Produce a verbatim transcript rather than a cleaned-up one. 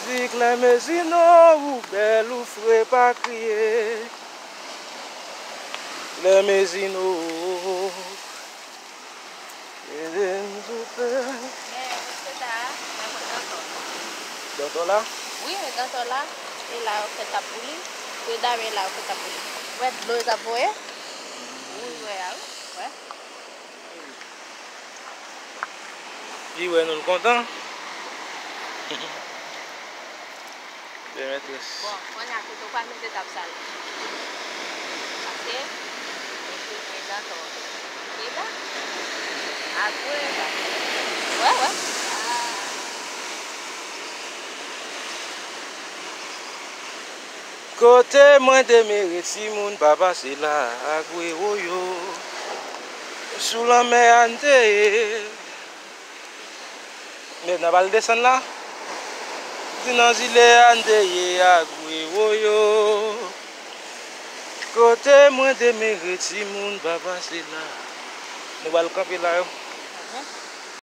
Ti Klemezino, ou bèl, ou fre, pa kriye. Klemezino. Eden sou tè. Men, mesye sa a, mwen mwen dantò. Dantò la? Wi, men dantò la, e la yo fè tap pou li. Se dam e la yo fè tap pou li. Wè dlo yo t ap voye? Wi, wè a, wi. Wè. Li wè nou, l kontan. Bèl mètrès. Bon, kounye a kote w pral mete tap sa la? Pase, mete men dantò. Li la. Apre sa. Wè, wè. Ah. Kote mwen demere, timoun pa pase la, agwe woyo. Sou lanmè a n te ye. Men n ap al desann la. Di nan zile a n te ye, agwe woyo. Kote mwen demere, timoun pa pase la. Nou pral kanpe la yo.